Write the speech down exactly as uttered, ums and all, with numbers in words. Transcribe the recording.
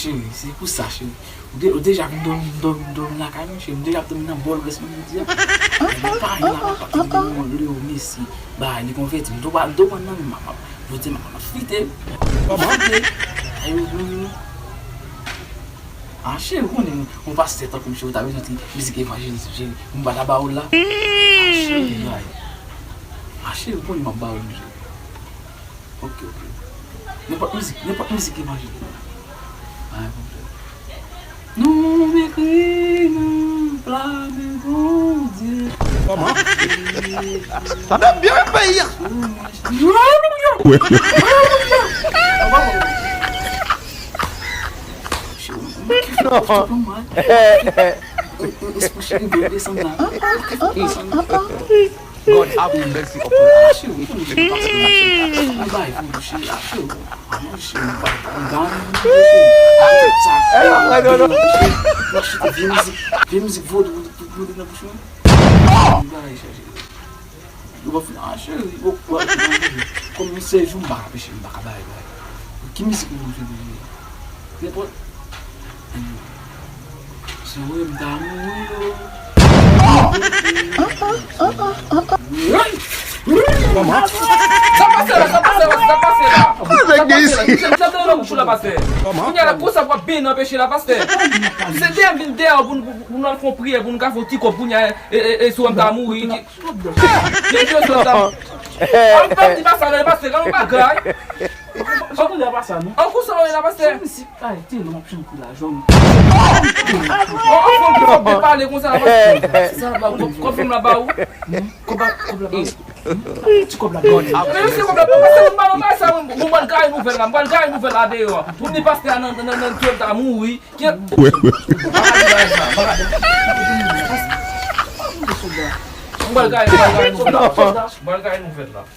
Cheri, se pou sa, cheri. Ou de-, ou deja vin dòmi, dòmi, dòmi lakay mwen, cheri. M deja ap dòmi nan bòl rès mwen jodi a. Epi pa gen la, papa ki gen yon Leo Messi. Ba, li konvèti. M tou pa, m tou pran nan men m, m ap, jodi a m ap fite. M ap fite. Ayo, ayo. Ah, cheri, ou konnen, yon pastè tankou m, cheri, ou ta bezwen ti mizik evanjelis, cheri. M pa ta ba ou l la. Ah, cheri, ay. Ah, cheri, ou konnen m ap ba ou l, cheri. Ok, ok. Nenpòt mizik, nenpòt mizik evanjelik. Pa gen pwoblèm. Nou ekri nan pla men Bondye. Kòman? Sa fè byen peyi a. Espri cheri vin desann la. God have mercy upon us. Cheri, ou konnen cheri, pase nan cheri. Mwen bay pou ou, cheri, a cheri. Mwen cheri, mwen bay pou ou, mwen bay pou ou, cheri. Sa, mwen cheri, vye mizik, vye mizik vodou, vodou nan bouch mwen. Mwen bay, cheri. Yo pa fin, a cheri, yo pa fin. Kòm yon sèl jou, m pa ka peche, m pa ka bay, bay. Ki mizik ou vle jwe? Nenpòt. Se vre, m ta mouri, yo. Kòman? Sa pase la, sa pase la, sa pase la. Sa pase la, misye, misye ap tande nan bouch ou la, pastè. Kòman? Kounye a la, konsa w ap byen anpeche la, pastè. Se dèyè m vin dèyè w pou n, pou, pou n al fè yon priyè, pou n ka fè yon ti kòb, kounye a, e, e, e, si w wè m ta mouri. Ki, ki, ki, ki, an fè di pa sa, non, pastè, gade yon bagay. Sa tande pa sa, non? An konsa w ye la, pastè. Ay, te lè m ap chante la, jòm. An, an fanm ki fò byen pale konsa la, pastè. Sa la ba ou, kòb, kòb fanm la ba ou. Kòb la, kòb la ba ou. Ti kòb la ba ou. Men se kòb la ba ou, pastè, m ba nou bagay sa, m, m pral gaye nouvèl la, m pral gaye nouvèl la deyò. Pou m di pastè a nan, nan, nan, nan, nan, ta mouri. Ki, m pral gaye, m pral gaye nouvèl la. M pral gaye nouvèl la.